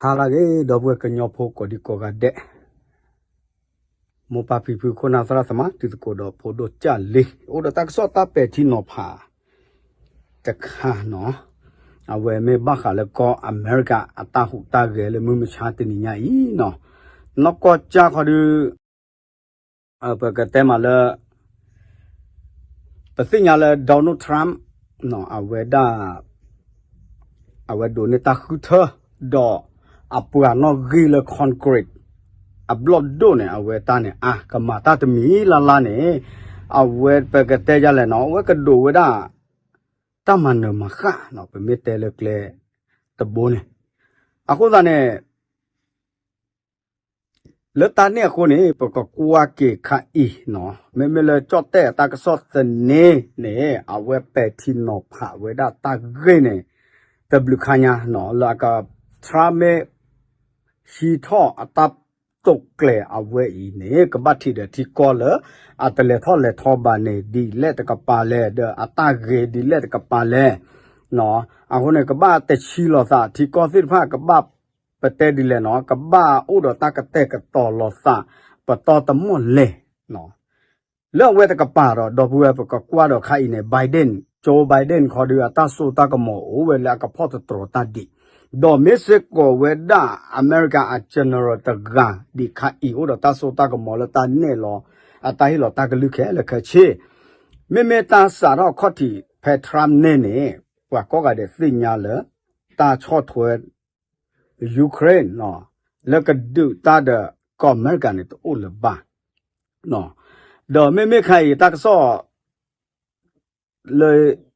ဟါလၢအဂ့ၤ ဒီပုၢ်ဝဲၢ်ကညီဖိကိးဒံကိးဂၤဒဲး, မိၢ်ပၢ်ဖံဖု ခိၣ်နၢ်သရၣ်သမါ တံၤသကိးဒီးဖိဒိၣ်ကၢ်လံ, အိၣ်ဒီးတၢ်ကစီၣ်တၢ်ပဲာ်ထံနီၤဖး တခါနီၤ, အဝဲမ့ၢ်ဘၣ်ဃးလၢကီၢ်အမဲရကၤအတၢ်ဟူးတၢ်ဂဲၤလၢမုၢ်မဆါတနံၤညါအံၤနီၤ, နီၢ်ကီၢ်ကၢ်ခီဒုး ပကတဲမးလၢ ပသ့ၣ်ညါလၢ Donald Trump အဝဲဒၣ် အဝဲဒိးန့ၢ်တၢ်ဃုထၢ ဒီးအပှၤနီၣ်ဂံၢ်လၢ Congress အဘျီၣ်ဒိၣ်န့ၣ် အဝဲတၢ်န့ၣ်အါ ကမၤတၢ်တမံၤလၢ်လၢ်န့ၣ် အဝဲပကတဲယလဲၣ်နီၤ အဝဲကဒိးဝဲဒၣ် တၢ်မၤနၢၤမၤဃၣ်နီၤ ပမ့ၢ်တဲလၢကျဲတဘိန့ၣ်, အဃိသတးန့ၣ် လၢတၢ်န့ၣ်အဃိန့ၣ် ပကကွၢ်က့ၤခါအံၤနီၤ မ့မ့ၢ်လၢကၠီၣ်တဲၣ်အတၢ်ကစီၣ်သန့န့ၣ် အဝဲပဲာ်ထံနီၤဖးဝဲဒၣ်တၢ်ဂ့ၢ်န့ၣ် တဘျုးခါညါနီၤ လၢအက Trump မ့ၢ် ဟံးထီၣ်အတၢ်တိာ်ကျဲၤအဝဲအံၤန့ၣ် ကဘၣ်ထံးဒီးထံကီၢ်လၢ အတလဲၤထီၣ်လဲၤထီဘၣ်န့ၣ် ဒ်လဲၣ်တကပၤလဲၣ် ဒီးအတၢ်ဂ့ၤဒ်လဲၣ်တကပၤလဲၣ် အဃိန့ၣ် ကဘၣ်တဆံးလိာ်သး ထံကီၢ်သ့ၣ်တဖၣ်ကဘၣ် ပတဲဒ်လဲၣ်နီၤ ကဘၣ်အိၣ်ဒီးတၢ်ကတဲာ်ကတီၤလိာ်သး ပတီၢ်တမီၢ်လဲၣ် လၢအဝဲတကပၤဒီး ဒီပုၢ်ဝဲၢ်ပကကွၢ်ဒီးခါအံၤန့ၣ် Biden, Joe Biden ခီဒုး အတၢ်စိတၢ်ကမီၤအိၣ်ဝဲလၢအကဖီၣ်သတြီၤတၢ်ဒံး, ဒီးမ့ၢ်စ့ၢ်ကီးဝဲဒၣ် အမဲရကၤအ general တဂၤဒံးခါအံၤ အိၣ်ဒီးတၢ်စိတၢ်ကမီၤလၢတၢ်နဲၣ်လီၤ အတၢ်ဟ့ၣ်လီၤတၢ်ကလုၢ်ခဲလၢာ်ခဲဆ့, မ့မ့ၢ်တၢ်စးထီၣ်ခီၣ်ထံးဖဲ Trump န့ၣ်န့ၣ် ပှၤကိးဂၤဒဲးသ့ၣ်ညါလၢ တၢ်ဆီၣ်ထွဲ Ukraine လၢကဒုးတၢ်ဒီးကီၢ်အမဲရကၤန့ၣ် တအိၣ်လၢၤဘၣ် ဒီးမ့မ့ၢ်ခါအံၤ တၢ်ကစီၣ်လၢ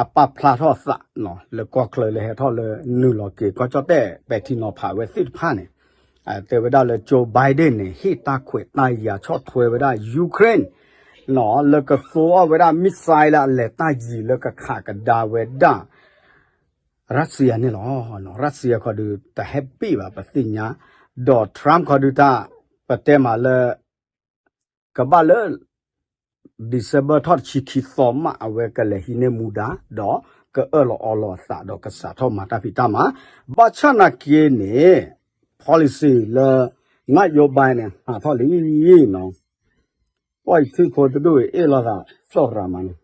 အပာ်ဖျါထီၣ်အသး လၢကီၢ်ချၢလၢဟဲထီၣ်လၢနုာ်လီၤက့ၤ ကီၢ်ကၠီၣ်တဲၣ်ပဲာ်ထံနီၤဖးဝဲသ့ၣ်တဖၣ်န့ၣ် တဲဝဲဒၣ်လၢ Joe Biden န့ၣ် ဟ့ၣ်တၢ်ခွဲးတၢ်ယာ်ဆီၣ်ထွဲဝဲဒၣ် Ukraine လၢကသိအီၣ်ဝဲဒၣ် missile လၢအလဲၤတၢ်ယံၤလၢကခးကဒါဝဲဒၣ် Russia န့ၣ်လီၤ. Russia ခီဒုး တဟဲဘ့ၣ်ဘၣ်ပသ့ၣ်ညါ, ဒီး Trump ခီဒုးတၢ် ပတဲမးလၢ ကဘၣ်လၢ December ထီၣ်တဆံခံသီမး အဝဲကလဲၤဟံးန့ၢ်မူဒါ ဒီးကအၢၣ်လီၤအီလီၤအသး ဒီးကစးထီၣ်မၤတၢ်ဖံးတၢ်မၤ, ဘၣ်ဆၣ်နာ်က့န့ၣ် policy လၢ နၣ်ယိဘါန့ၣ် ဟးထီၣ်လံနီၤ, ပှၤယထံဖိတဒူၣ်အ့ၣ်လိာ်သး စီၣ်ရၤမးန့ၣ်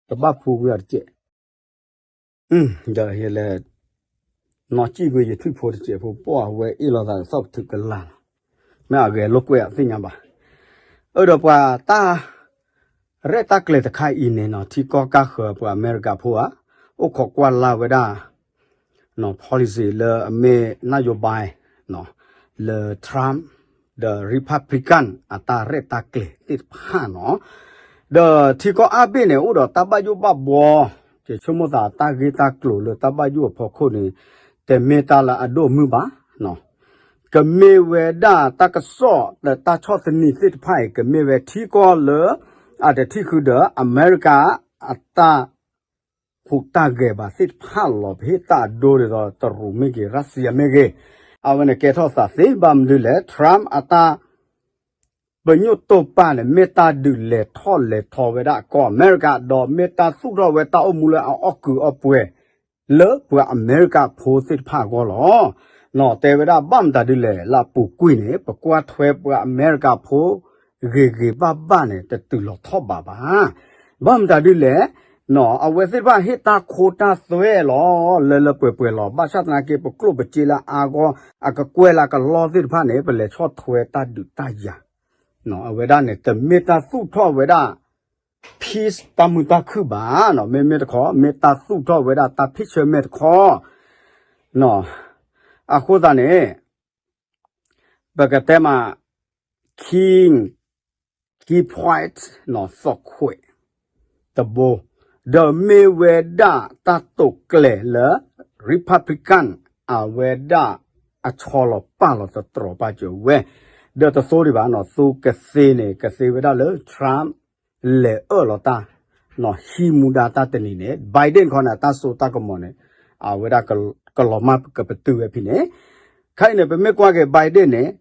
တဘၣ်ဖူဝံၤအီၤတကဲး ဒီးယလဲၤ နီၢ်စံၣ်ကွံာ်ယထံၣ်ဖိတစဲးဖိ ပှၢ်ဝဲအ့ၣ်လိာ်သးသီၣ်ပထုးကလာ်လီၤ, မ့ၢ်အဂဲၤလိာ်ကွဲအသ့ၣ်ညါဘၣ်, အၢဒီးပှၤတၢ် ရဲၣ်တၢ်ကျဲၤတခါအံၤန့ၣ်နီၤ ထံကီၢ်ကၢ်ဃၢၤပှၤအမဲရကၤဖိဧါ, အိၣ်ခိးကွၢ်လၢ်ဝဲဒၣ် policy လၢအမ့ၢ်နၣ်ယိဘါ လၢ Trump ဒီး Republican အတၢ်ရဲၣ်တၢ်ကျဲၤသ့ၣ်တဖၣ်နီၤ, ဒီးထံကီၢ်အါဘ့ၣ်န့ၣ် အိၣ်ဒီးတၢ်ဘၣ်ယိၣ်ဘၣ်ဘှီ, ယဆိကမိၣ်သးတၢ်ဂ့ၢ်တၢ်ကျိၤလၢတၢ်ဘၣ်ယိၣ်အဖီခိၣ်န့ၣ် တမ့ၢ်တၢ်လၢအဒိၣ်အမုၢ်ဘၣ်, ကမ့ၢ်ဝဲဒၣ်တၢ်ကစီၣ်လၢတၢ်ဆီၣ်သနံးသ့ၣ်တဖၣ်အံၤ ကမ့ၢ်ဝဲထံကီၢ်လၢ အတထံၣ်ဃုာ်ဒီးအမဲရကၤအတၢ် ဟူးတၢ်ဂဲၤဘၣ်သ့ၣ်တဖၣ်လီၤ. ပဟ့ၣ်တၢ်အဒိဒ်သိး တရူးမ့ၢ်ဂ့ၤ Russia မ့ၢ်ဂ့ၤ, အဝဲန့ၣ်ကဲထီၣ်သးသ့ ဘၣ်မနုၤလဲၣ် Trump အတၢ် ပညိၣ်တိာ်ပာ်န့ၣ် မ့ၢ်တၢ်ဒုးလဲၤထီၣ်လဲၤထီဝဲဒၣ်ကီၢ်အမဲရကၤ ဒီးမ့ၢ်တၢ်သူၣ်ထီၣ်ဝဲတၢ်အိၣ်မူလၢအအီၣ်ကုာ်အီပှဲၤ လၢပှၤအမဲရကၤဖိသ့ၣ်တဖၣ်အဂီၢ်လီၤ. နီၣ်တဲဝဲဒၣ်ဘၣ်မတၤဒ်လဲၣ် လၢအပူၤကွံာ်န့ၣ် ပကွၢ်ထွဲပှၤအမဲရကၤဖိ ဂ့ၤဂ့ၤဘၣ်ဘၣ်န့ၣ် တတုၤလီၤထီၣ်ဘးဘၣ်. ဘၣ်မတၤဒ်လဲၣ် နီၣ် အဝဲသ့ၣ်တဖၣ်ဟ့ၣ်တၢ်ခိတၢ်သွဲလီၤ လၢလၢပှဲၤပှဲၤလီၤ. ဘၣ်ဆၣ်သနာ်က့ ပကျိၣ်ပစ့လၢအါဂီၢ် အကကွဲၢ်လၢအကလီသ့ၣ်တဖၣ်န့ၣ် ပလဲၤဆီၣ်ထွဲတၢ်ဒုးတၢ်ယၤ နီၣ် အဝဲဒၣ်န့ၣ် တမ့ၢ်တၢ်သူၣ်ထီၣ်ဝဲဒၣ် peace တၢ်မုာ်တၢ်ခုၣ်ဘၣ် နီၣ် မ့မ့ၢ်တခီ မ့ၢ်တၢ်သူၣ်ထီၣ်ဝဲဒၣ်တၢ်ဖ့ၣ်ဆၢမဲာ်တခီ နီၣ် အဃိသတးန့ၣ် ပကတဲမး key, key point နီၣ် သီၣ်ခွဲး တဘိ ဒီးမ့ၢ်ဝဲဒၣ်တၢ်တိာ်ကျဲၤလၢ Republican အဝဲဒၣ်အဆီလီၤပာ်လီၤသတြီၤပာ်စၢၤဝဲ ဒီးတသိဒံးဘၣ် နီၣ် သိကသ့န့ၣ် ကသ့ဝဲဒၣ်လၢ Trump လဲၤအၢၣ်လီၤတၢ် နီၣ် ဟံးမူဒါတၢ်တနံၤန့ၣ် Biden ခီန့ၣ် အတၢ်စိတၢ်ကမီၤန့ၣ် အဝဲဒၣ်ကလီၤမၢ်ကပတုာ်ဝဲဖဲန့ၣ် ခဲအံၤန့ၣ် ပမ့ၢ်ကွၢ်က့ၤ Biden န့ၣ်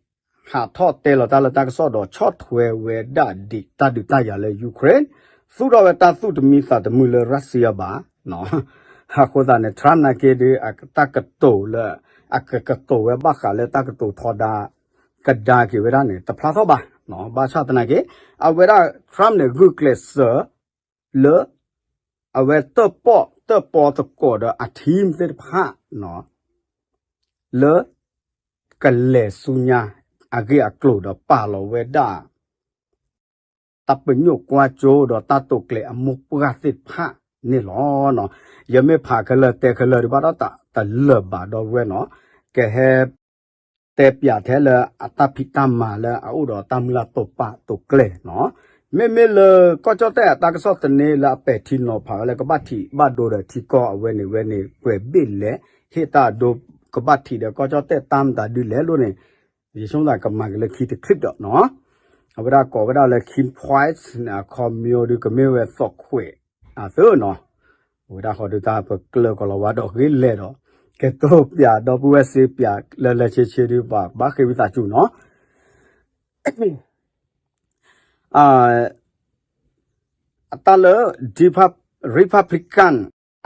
ဟးထီၣ်တဲလီၤတၢ်လၢတၢ်ကစီၣ်ဒီး ဆီၣ်ထွဲဝဲဒၣ်ဒံးတၢ်ဒုးတၢ်ယၤလၢ Ukraine, သူၣ်ထီၣ်ဝဲတၢ်သူၣ်တမံသးတမုာ်လၢ Russia ဘၣ် နီၣ် အဃိသတးန့ၣ် Trump နာ်က့ဒီး အတၢ်ကတိၤလၢ အကကတိၤဝဲဘၣ်ဃးလၢတၢ်ကတိၤထီဒါ ကဒါက့ၤဝဲဒၣ်န့ၣ် တဖျါထီၣ်ဘၣ်. ဘၣ်ဆၣ်သနာ်က့ အဝဲဒၣ် Trump န့ၣ် ဂုာ်ကျဲးစၢးလၢ အဝဲတၢၣ်ပီၣ်တၢၣ်ပီသကိးဒီးအ team သ့ၣ်တဖၣ် လၢ ကလဲၤဆူညါ အဂ့ၢ်အကျိၤဒီးပာ်လီၤဝဲဒၣ် တၢ်ပညိၣ်ကွၢ်စိဒီးတၢ်တိာ်ကျဲၤအမိၢ်ပှၢ်သ့ၣ်တဖၣ်န့ၣ်လီၤ. ယမ့ၢ်ဖးခဲလၢာ်တဲခဲလၢာ်ဒံးဘၣ်ဒီးတၢ်တလၢာ်ဘၣ်ဒီးဝဲနီၤ, ကဟဲ တဲပၠးထဲလၢအတၢ်ဖံးတၢ်မၤလၢအအိၣ်ဒီးတၢ်မုၢ်လၢ်တိာ်ပာ်တိာ်ကျဲၤနီၤ. မ့မ့ၢ်လၢကီၢ်ကၠီၣ်တဲၣ်အတၢ်ကစီၣ်သန့လၢအပဲာ်ထံနီၤဖးဝဲလၢကဘၣ်ထံးဘၣ်ဒိဒီးထံကီၢ်အဝဲန့ၣ်ဝဲန့ၣ် ပှဲၤဘ့ၣ်လဲၣ် ဟ့ၣ်တၢ်ဒိ ကဘၣ်ထံးဒီးကီၢ်ကၠီၣ်တဲၣ်တၢ်မတၤဒုလဲၣ်လိၣ်န့ၣ် ယဆိကမိၣ်သးကမၤက့ၤလၢခံတခလံးဒီးနီၤ. အဝဲဒၣ်ကိးဝဲဒၣ်လၢ Kim Price န့ၣ် အခီပညီဒုကမ့ၢ်ဝဲသီးခွဲး အသၢနီၤ. အဝဲဒၣ်ဃီဒုတၢ်ပကျၢၤကီးလီၤဝါဒီးဂ့ၤလဲၣ်ဒီး ကတိၤပၠးဒီပုၢ်ဝဲၢ်စ့ပၠးလၢလၢဆ့ဆ့ဒုဘၣ်ဘၣ်ဃ့ဝံသးစူၤနီၤ. အတၢ်လၢ Republican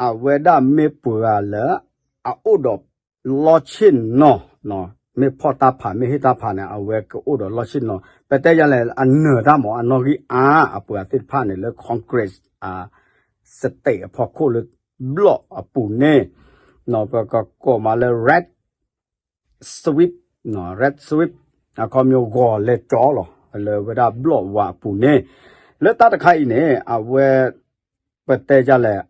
အဝဲဒၣ်မ့ၢ်ပှၤလၢ အအိၣ်ဒီးလီၢ်ဆ့ၣ်နီၤ, မ့ၢ်ဖီၣ်တၢ်ဖး မ့ၢ်ဟ့ၣ်တၢ်ဖးန့ၣ် အဝဲကအိၣ်ဒီးလီၢ်ဆ့ၣ်နီၤ ပတဲယၤလဲၣ် အနၢၤတၢ်မး အနီၣ်ဂံၢ်အါ အပှၤသ့ၣ်တဖၣ်န့ၣ် လၢ Congress အ state အဖီခိၣ်လၢ ဘျီၣ်အပူၤန့ၣ် ပကကိးမးလၢ red sweep, red sweep အခီပညီဂီၤလဲၤကၠီလီၤ လၢဝဲဒၣ်ဘျီၣ်ဝါအပူၤန့ၣ် လၢတၢ်တခါအံၤန့ၣ် အဝဲ ပတဲယၤလဲၣ်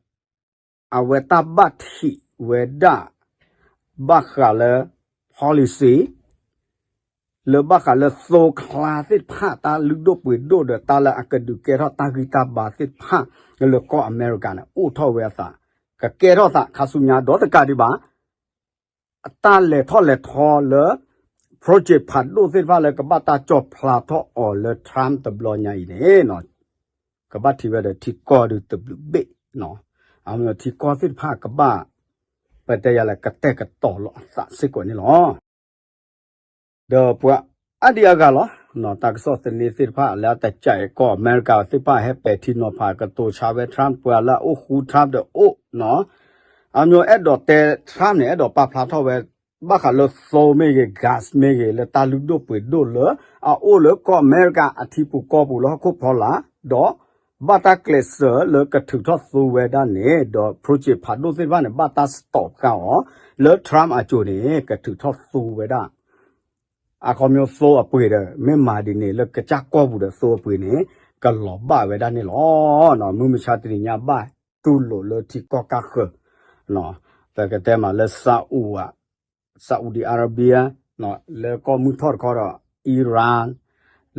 အဝဲတၢ်ဘၣ်ထံးဝဲဒၣ် ဘၣ်ဃးလၢ policy လၢဘၣ်ဃးလၢသိချါသ့ၣ်တဖၣ် တၢ်လုၢ်ဒိၣ်ပှ့ၤဒိၣ်ဒီးတၢ်လၢအကဒုးကဲထီၣ်တၢ်ဂံၢ်တၢ်ဘါသ့ၣ်တဖၣ် လၢကီၢ်အမဲရကၤန့ၣ် အိၣ်ထီၣ်ဝဲအသး ကကဲထီၣ်သးခါဆူညါဒီးတကးဒံးဘၣ် အတၢ်လဲၤထီၣ်လဲၤထီလၢ project ဖးဒိၣ်သ့ၣ်တဖၣ်လၢကဘၣ်တၢ်ကၠီၣ်ဖျါထီၣ်အီၤလၢ Trump တဘျီညါအံၤန့ၣ် ကဘၣ်ထံးဝဲဒီးထံကီၢ်ဒုတဘျုးဘ့ၣ်, အမ့ၢ်ထံကီၢ်သ့ၣ်တဖၣ်ကဘၣ် ပတဲယၤလၢကတဲာ်ကတီၤလီၤအသးစ့ၢ်ကီးန့ၣ်လီၤ. ဒီးပှၤအါဒံအါဂၤလီၤ, တၢ်ကစီၣ်သန့သ့ၣ်တဖၣ်လၢအတကးအံၤ ကီၢ်အမဲရကၤသ့ၣ်တဖၣ်ဟဲပဲာ်ထံနီၤဖးကတိၤဆါဝဲ Trump ပှၤလၢအအိၣ်ဃူ Trump ဒီးအိၣ်နီၤ, အမ့ၢ်အဲၣ်ဒိးတဲ Trump န့ၣ် အဲၣ်ဒိးပာ်ဖျါထီၣ်ဝဲ ဘၣ်ဃးလၢသိမ့ၢ်ဂ့ၤ gas မ့ၢ်ဂ့ၤ လၢတၢ်လုၢ်ဒိၣ်ပှ့ၤဒိၣ်လၢ အအိၣ်လၢကီၢ်အမဲရကၤအထံပူၤကီၢ်ပူၤလၢဟီၣ်ခိၣ်ဖီလာ်, ဒီး ဘၣ်တၢ်ကျဲးစၢးလၢကထုးထီၣ်သိဝဲဒၣ်န့ၣ် ဒီး project ဖးဒိၣ်သ့ၣ်တဖၣ်န့ၣ် ဘၣ်တၢ် stop ဃာ်အီၤ, လၢ Trump အစိၤန့ၣ် ကထုးထီၣ်သိဝဲဒၣ် အခီပညီသိအပှ့ၤဒီး မ့ၢ်မၤဒ်န့ၣ် လၢကစၢ်ကီၢ်ပူၤဒီးသိအပှ့ၤန့ၣ် ကလီၤဘၣ်ဝဲဒၣ်န့ၣ်လီၤ. မုၢ်မဆါတနံၤညါဘၣ်တူၢ်လိာ်လၢထံကီၢ်ကါဃၢၤ, ပကတဲမးလၢ Saudi, Saudi Arabia လၢကီၢ်မုၢ်ထီၣ်တခီဒီး Iran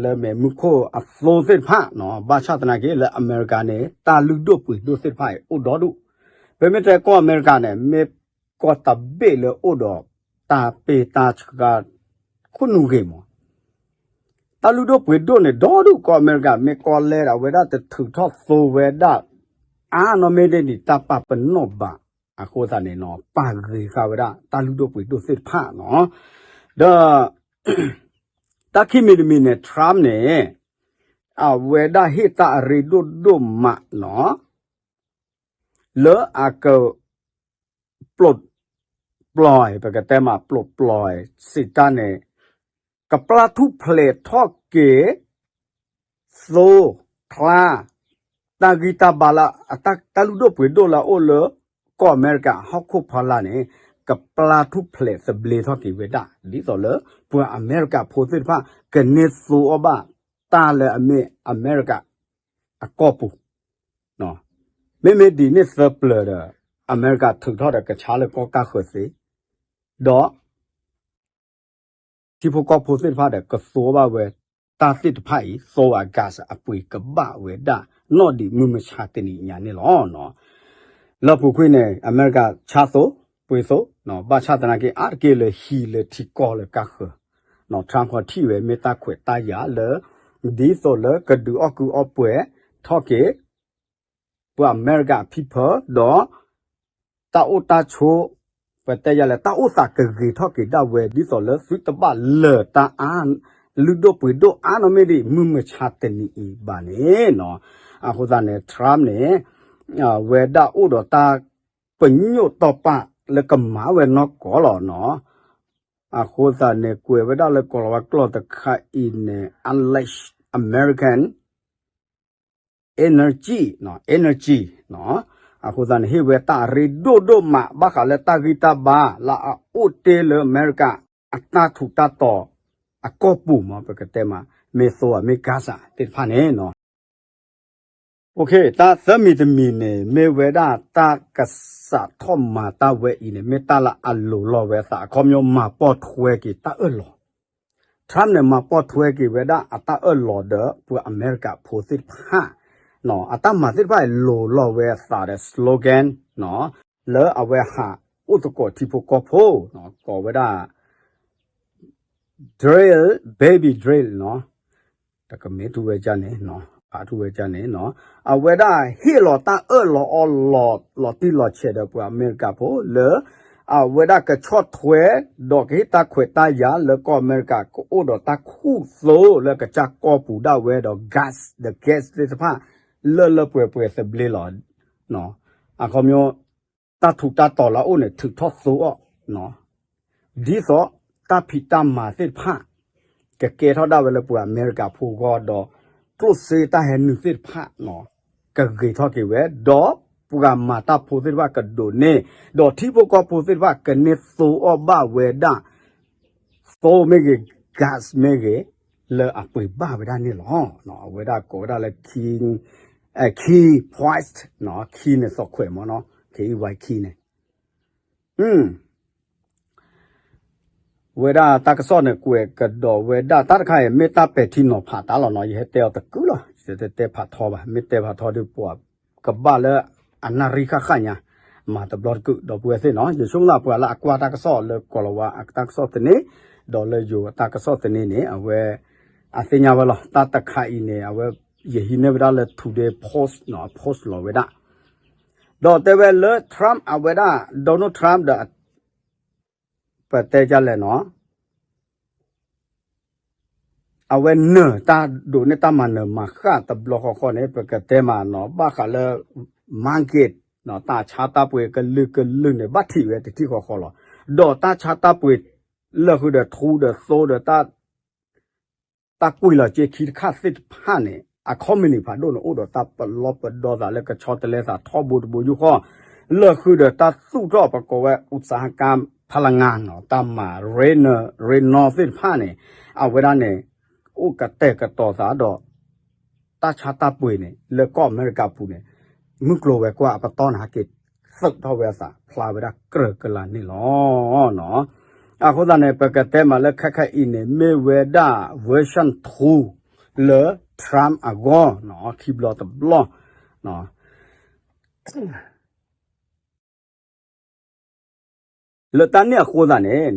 လၢမဲာ်မုၢ်ခိၣ်အသိသ့ၣ်တဖၣ်, ဘၣ်ဆၣ်သနာ်က့ လၢအမဲရကၤန့ၣ် တၢ်လုၢ်ဒိၣ်ပှ့ၤဒိၣ်သ့ၣ်တဖၣ်အံၤ အိၣ်ဒီဒူၣ်, ပမ့ၢ်တဲကီၢ်အမဲရကၤန့ၣ် မ့ၢ်ကီၢ်တဘ့ၣ်လၢအိၣ်ဒီးတၢ်ပ့ၢ်တၢ်ဆှါ ခိၣ်နူာ်ဂ့ၤမး တၢ်လုၢ်ဒိၣ်ပှ့ၤဒိၣ်န့ၣ် ဒီဒူၣ်ကီၢ်အမဲရကၤ မ့ၢ်ကီၢ်လဲၣ်ဒီး အဝဲဒၣ်တထုးထီၣ်သိဝဲဒၣ် အါနီၢ်မ့ၢ်ဒ်န့ၣ် တၢ်ပာ်ပနီၣ်ဘၣ် အဃိသတးန့ၣ်နီၤ ပာ်ဂ့ၤဃာ်ဝဲဒၣ် တၢ်လုၢ်ဒိၣ်ပှ့ၤဒိၣ်သ့ၣ်တဖၣ်နီၤ, ဒီး တၢ်ခံမံၤတမံၤန့ၣ် Trump န့ၣ် အဝဲဒၣ်ဟ့ၣ်တၢ်အရ့ဒိၣ်ဒိၣ်မးနီၤ လၢအက ပျိးပျီၢ် ပကတဲမး ပျိးပျီၢ် စံးတၢ်န့ၣ် ကပျၢ်ထူၣ်ဖျဲးထီၣ်က့ၤ သိ ချါ တၢ်ဂံၢ်တၢ်ဘါလၢ တၢ်လုၢ်ဒိၣ်ပှ့ၤဒိၣ်လၢအအိၣ်လၢ ကီၢ်အမဲရကၤဟီၣ်ခိၣ်ဖီလာ်န့ၣ် ကပျၢ်ထူၣ်ဖျဲးသဘျ့ထီၣ်က့ၤဝဲဒၣ် ဒ်သိးလၢ ပှၤအမဲရကၤဖိသ့ၣ်တဖၣ် ကန့ၢ်သိအီၣ်ဘၣ် တၢ်လၢအမ့ၢ်အမဲရကၤ အကီၢ်ပူၤ မ့မ့ၢ်ဒ်န့ၣ်သၢပျၢၤဒီး အမဲရကၤထုးထီၣ်ဒီးကဆါလၢကီၢ်ကါဃၢၤသ့, ဒီး ထံဖိကီၢ်ဖိသ့ၣ်တဖၣ်ဒီး ကသိဘၣ်ဝဲ တၢ်သ့ၣ်တဖၣ်အံၤ သိအ gas အပှ့ၤကဘၣ်ဝဲဒၣ် နီၣ်ဒံးမုၢ်မဆါတနံၤညါန့ၣ်လီၤ. လၢပူၤကွံာ်န့ၣ် အမဲရကၤဆါသိ ပှ့ၤသိ ဘၣ်ဆၣ်သနာ်က့ အါတက့ၢ်လၢဟံးလၢထံကီၢ်လၢကါဃၢၤ, Trump ခီထံၣ်ဝဲမ့ၢ်တၢ်ခွဲးတၢ်ယာ်လၢ ဒ်သိးလၢကဒုးအီၣ်ကုအီၣ်ပှဲၤထီၣ်က့ၤ ပှၤအမဲရကၤအ people ဒီး တၢ်အိၣ်တၢ်ဆိး ပတဲယၤလဲၣ် တၢ်အိၣ်သးကဂ့ၤထီၣ်က့ၤဒၣ်ဝဲ ဒ်သိးလၢသုတဘၣ်လၢာ်တၢ်အါ လုၢ်ဒိၣ်ပှ့ၤဒိၣ်အါနီၢ်မ့ၢ်ဒံး မုၢ်မဆါတနံၤအံၤဘၣ်န့ၣ်နီၤ. အဃိသတးန့ၣ် Trump န့ၣ် ဝဲဒၣ်အိၣ်ဒီးတၢ်ပညိၣ်တီၢ်ပာ်လၢကမၤဝဲနီၢ်ကီၢ်လီၤနီၤ. အဃိသတးန့ၣ် ကွဲးဝဲဒၣ်လၢကိၤလၤဝါကျိာ်တခါအံၤန့ၣ် unleash American energy, energy အဃိသတးန့ၣ် ဟ့ၣ်ဝဲတၢ်အရ့ဒိၣ်ဒိၣ်မး ဘၣ်ဃးလၢတၢ်ဂံၢ်တၢ်ဘါ လၢအအိၣ်တ့ၢ်လၢအမဲရကၤ အတၢ်ထူးတၢ်တီၤ အကီၢ်ပူၤမ့ၢ် ပကတဲမး မ့ၢ်သိအမ့ၢ် Gaza သ့ၣ်တဖၣ်န့ၣ် တၢ်သၢမံၤတမံၤန့ၣ် မ့ၢ်ဝဲဒၣ်တၢ်ကစးထီၣ်မၤတၢ်ဝဲအံၤန့ၣ် မ့ၢ်တၢ်လၢအလိၤလီၤဝဲအသး အခီပညီမၤပိာ်ထွဲက့ၤတၢ်အၢၣ်လီၤ Trump န့ၣ် မၤပိာ်ထွဲက့ၤဝဲဒၣ်အတၢ်အၢၣ်လီၤဒီး ပှၤအမဲရကၤဖိသ့ၣ်တဖၣ် အတၢ်မၤသ့ၣ်တဖၣ်အံၤလိၤလီၤဝဲအသးဒီး slogan လၢအဝဲဟးအိၣ်သကိးထံဖိကီၢ်ဖိ ကိးဝဲဒၣ် drill, baby drill နီၤ, တကမ့ၢ်ထူဝဲဒၣ်န့ၣ်, ဖးထူဝဲဒၣ်န့ၣ်, အဝဲဒၣ်ဟ့ၣ်လီၤတၢ်အၢၣ်လီၤအီလီၤ လီၤတံၢ်လီၤဆဲးဒီးပှၤအမဲရကၤဖိလၢ အဝဲဒၣ်ကဆီၣ်ထွဲ ဒီးကဟ့ၣ်တၢ်ခွဲးတၢ်ယာ်လၢကီၢ်အမဲရကၤ ကအိၣ်ဒီးတၢ်ခူၣ်သိလၢကစၢ်ကီၢ်ပူၤဒၣ်ဝဲဒီး gas, the gas သ့ၣ်တဖၣ် လၢလၢပှဲၤပှဲၤသဘျ့လီၤ. အခီပညီ တၢ်ထူးတၢ်တီၤလၢအအိၣ်န့ၣ် ထုးထီၣ်သိအီၤ, ဒ်သိးတၢ်ဖံးတၢ်မၤသ့ၣ်တဖၣ် ကကဲထီၣ်ဒၣ်ဝဲလၢပှၤအမဲရကၤဖိအဂီၢ်ဒီး ကျိၣ်စ့တၢ်ဟဲနုာ်သ့ၣ်တဖၣ် ကဂ့ၤထီၣ်က့ၤဝဲ ဒီးပှၤမၤတၢ်ဖိသ့ၣ်တဖၣ်ကဒိးန့ၢ်, ဒီးထံဖိကီၢ်ဖိသ့ၣ်တဖၣ်ကန့ၢ်သိအီၤဘၣ်ဝဲဒၣ် သိမ့ၢ်ဂ့ၤ gas မ့ၢ်ဂ့ၤ လၢအပှ့ၤဘၣ်ဝဲဒၣ်န့ၣ်လီၤ. အဝဲဒၣ်ကိးဝဲဒၣ်လၢ key, key points, key န့ၣ်သီၣ်ခွဲးမ့ၢ်နီၤ, key, key န့ၣ် ဝဲဒၣ်တၢ်ကစီၣ်န့ၣ် ကွဲးကဒီးဝဲဒၣ်တၢ်တခါအံၤ မ့ၢ်တၢ်ပဲာ်ထံနီၤဖးတၢ်လီၤနီၤ, ယဟဲတဲအီၤတကုလီၤ, ယတတဲဖးထီဘၣ်, မ့ၢ်တဲဖးထီဒီးပှၤကဘၣ်လၢအနၣ်ရံၣ်ဃၣ်ဃၣ်ညါ, မၤတဘျီတကုာ် ဒီပုၢ်ဝဲၢ်သ့ၣ်နီၤ, ယဆိကမိၣ်လၢပှၤလၢအကွၢ်တၢ်ကစီၣ်လၢကိၤလၤဝါအတၢ်ကစီၣ်သန့, ဒီးလၢယိၤအတၢ်ကစီၣ်သန့န့ၣ် အဝဲ အသ့ၣ်ညါဝဲလီၤ, တၢ်တခါအံၤန့ၣ် အဝဲ ယဟံးန့ၢ်ဝဲဒၣ်လၢ Today Post နီၤ, post လီၤဝဲဒၣ် ဒီးတဲဝဲလၢ Trump အဝဲဒၣ် Donald Trump ဒီး ပတဲဒ်လဲၣ်နီၤ, အဝဲနၢၤတၢ်ဒိးန့ၢ်တၢ်မၤနၢၤမၤဃၣ်တဘျီဃီဃီန့ၣ် ပကတဲမးနီၤ, ဘၣ်ဃးလၢ market နီၤ, တၢ်ဆါတၢ်ပှ့ၤကလုာ်ကလုာ်န့ၣ် ဘၣ်ထံးဝဲတထံၣ်ဃီဃီလီၤ. ဒီးတၢ်ဆါတၢ်ပှ့ၤ လၢဃုာ်ဒီးထူဒီးသိဒီး တၢ်ကွံာ်လီၤစ့ခံတခါသ့ၣ်တဖၣ်န့ၣ် အ company ဖးဒိၣ်န့ၣ် အိၣ်ဒီးတၢ်ပလီၢ်ပဒီသးလၢကဆီတလဲသးထီဘိတဘိယူၢ်ဃီ, လၢဃုာ်ဒီးတၢ်သူၣ်ထီၣ်ပကိးဝဲ อุตสาหกรรมพลังงาน နီၤ, တၢ်မၤ rare earth နီၤ သ့ၣ်တဖၣ်န့ၣ် အဝဲဒၣ်န့ၣ် အိၣ်ကတဲာ်ကတီၤသးဒီး တၢ်ဆါတၢ်ပှ့ၤန့ၣ် လၢကီၢ်အမဲရကၤပူၤန့ၣ် မုၢ်ကျိၤဝဲၤကွာ်အပတီၢ်န့ၣ် ဟဲက့ၤသုးထီၣ်ဝဲအသး ဖျါဝဲဒၣ်ကြၢးကလးန့ၣ်လီၤ. အဃိသတးန့ၣ် ပကတဲမးလၢခဲခါအံၤန့ၣ် မ့ၢ်ဝဲဒၣ် version two လၢ Trump အဂီၢ်နီၤ, ခံဘျီတဘျီ လၢတၢ်န့ၣ်အဃိသတးန့ၣ်